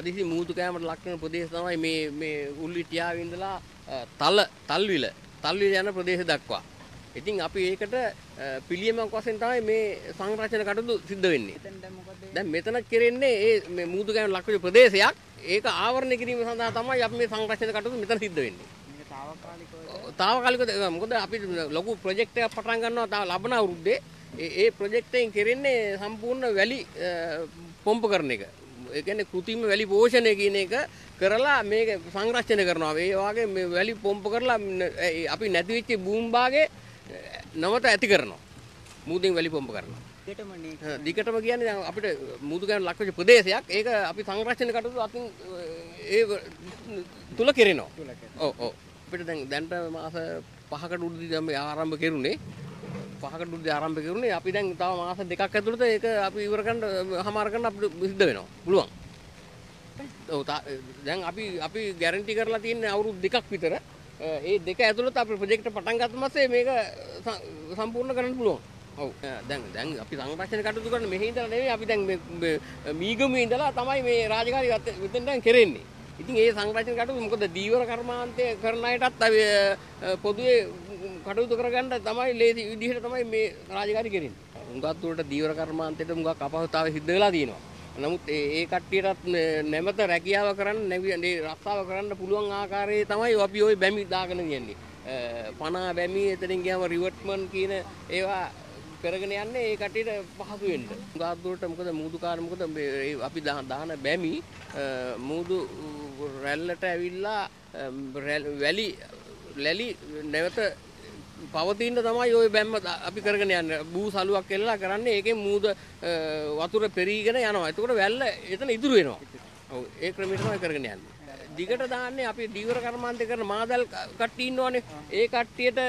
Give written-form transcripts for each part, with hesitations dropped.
හදිසි මූදු කෑමට ලක් වෙන ප්‍රදේශ තමයි මේ මේ උල්විටියාවේ ඉඳලා තල්විල යන ප්‍රදේශ දක්වා. ඉතින් අපි ඒකට පිළියමක් වශයෙන් තමයි මේ සංරක්ෂණ කටයුතු සිද්ධ වෙන්නේ. දැන් මෙතන කෙරෙන්නේ ඒ මේ මූදු කෑමට ලක් වෙන ප්‍රදේශයක්. ඒක ආවරණය කිරීම සඳහා තමයි අපි මේ සංරක්ෂණ කටයුතු මෙතන සිද්ධ වෙන්නේ. මේක තාවකාලිකවද? තාවකාලිකවද? මොකද අපි ලොකු ප්‍රොජෙක්ට් එකක් පටන් ගන්නවා තව ලබන අවුරුද්දේ. ඒ ප්‍රොජෙක්ට් එකෙන් කෙරෙන්නේ සම්පූර්ණ වැලි පොම්ප කරන එක. ඒ කියන්නේ කෘත්‍රිම වැලි පෝෂණය කියන එක කරලා මේක සංරක්ෂණය කරනවා. ඒ වගේ මේ වැලි පොම්ප කරලා අපි නැති වෙච්ච භූමි භාගේ නවත ඇති කරනවා. මූදෙන් වැලි පොම්ප කරනවා. දිගටම කියන්නේ දැන් අපිට මූදු කෑමට ලක් වෙච්ච ප්‍රදේශයක්. ඒක අපි සංරක්ෂණ කටයුතු අතින් ඒ තුල කෙරෙනවා. ඔව් ඔව්. අපිට දැන් දැන්ට මාස 5කට උඩදී දැන් මේ ආරම්භ කෙරුණේ. 5කට උඩදී ආරම්භ කෙරුණේ. අපි දැන් තව මාස 2ක් ඇතුළත ඒක අපි ඉවර කරන්න හමාර කරන්න අපිට සිද්ධ වෙනවා. පුළුවන්. ඔව් දැන් අපි ගැරන්ටි කරලා තියෙන්නේ අවුරුදු 2ක් විතර. ඒ දෙක ඇතුළත අපි ප්‍රොජෙක්ට් පටන් ගත්ත පස්සේ මේක සම්පූර්ණ කරන්න පුළුවන්. ඔව් දැන් දැන් අපි සංරක්ෂණ කටයුතු කරන මෙහි ඉඳලා නෙවෙයි අපි දැන් මේ මීගමුවේ ඉඳලා තමයි මේ රාජකාරි මෙතෙන් දැන් කෙරෙන්නේ. ඉතින් ඒ සංරක්ෂණ කටයුතු මොකද දීවර කර්මාන්තය කරන අයටත් අපි පොදුවේ කටයුතු කරගන්න තමයි ලේසි විදිහට තමයි මේ රාජකාරි කෙරෙන්නේ. හුඟක් දුරට දීවර කර්මාන්තයට හුඟක් අපහසුතාවය සිද්ධ වෙලා තියෙනවා. නමුත් ඒ කට්ටියටත් නැවත රැකියාව කරන්න රස්සාව කරන්න පුළුවන් ආකාරයේ තමයි අපි ওই බැමි දාගෙන යන්නේ. පනා බැමි එතනින් ගියාම රිවර්ට්මන්ට් කියන ඒවා කරගෙන යන්නේ ඒ කට්ටියට පහසු වෙන්න. හුඟක් දුරට මොකද මූදු කාර මොකද අපි දාන බැමි මූදු රැල්ලට ඇවිල්ලා වැලි ලැලි නැවත පවතින තමයි ওই බැම්ම අපි කරගෙන යන්නේ. බූ සලුවක් එල්ලලා කරන්නේ ඒකෙන් මූද වතුර පෙරීගෙන යනවා. එතකොට වැල්ල එතන ඉතුරු වෙනවා. ඔව් ඒ ක්‍රමයට තමයි කරගෙන යන්නේ. දිගට දාන්නේ අපි දීවර කර්මාන්තය කරන මාදල් කට්ටිය ඉන්නවනේ. ඒ කට්ටියට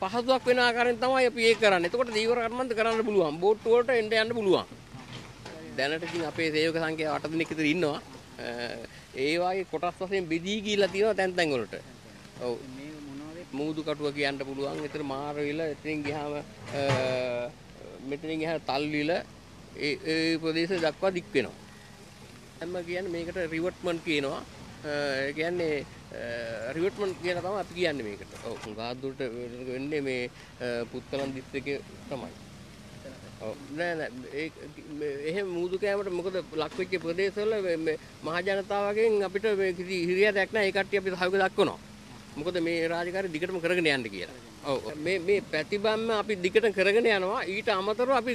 පහසුවක් වෙන ආකාරයෙන් තමයි අපි ඒක කරන්නේ. එතකොට දීවර කර්මාන්ත කරන්න පුළුවන්. බෝට්ටු වලට එන්න යන්න පුළුවන්. දැනට ඉතින් අපේ සේවක සංඛ්‍යාව 8 දෙනෙක් විතර ඉන්නවා. ඒ වගේ කොටස් වශයෙන් බෙදී ගිහිල්ලා තියෙනවා තැන් තැන් වලට. ඔව් මූදු කටුව කියන්න පුළුවන්. එතන මාරවිල එතනින් ගියාම මෙතනින් ගියාම තල්විල ඒ ඒ ප්‍රදේශ දක්වා දික් වෙනවා. හැම කියන්නේ මේකට රිවර්ට්මන්ට් කියනවා. ඒ කියන්නේ රිවර්ට්මන්ට් කියලා තමයි අපි කියන්නේ මේකට. ඔව් හුඟක් දුරට වෙන්නේ මේ පුත්තලම් දිස්ත්‍රික්කයේ තමයි. ඔව් නෑ නෑ ඒ එහෙම මූදු කෑමට මොකද ලක් වෙච්ච ප්‍රදේශවල මේ මහ ජනතාවගෙන් අපිට මේ කිසි හිරියටයක් නෑ. ඒ කට්ටිය අපි සහයෝගය දක්වනවා. මොකද මේ රාජකාරිය දිගටම කරගෙන යන්න කියලා. ඔව් මේ මේ පැතිබම්ම අපි දිගටම කරගෙන යනවා. ඊට අමතරව අපි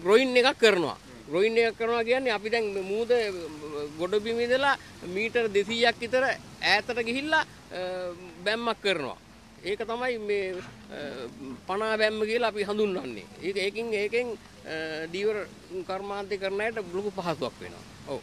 ග්‍රොයින් එකක් කරනවා. ග්‍රොයින් එකක් කරනවා කියන්නේ අපි දැන් මූද ගොඩබිම ඉඳලා මීටර් 200ක් විතර ඈතට ගිහිල්ලා බැම්මක් කරනවා. ඒක තමයි මේ පනා බැම්ම කියලා අපි හඳුන්වන්නේ. ඒක ඒකෙන් ඒකෙන් දීවර කර්මාන්තය කරන අයට ලොකු පහසුවක් වෙනවා. ඔව්.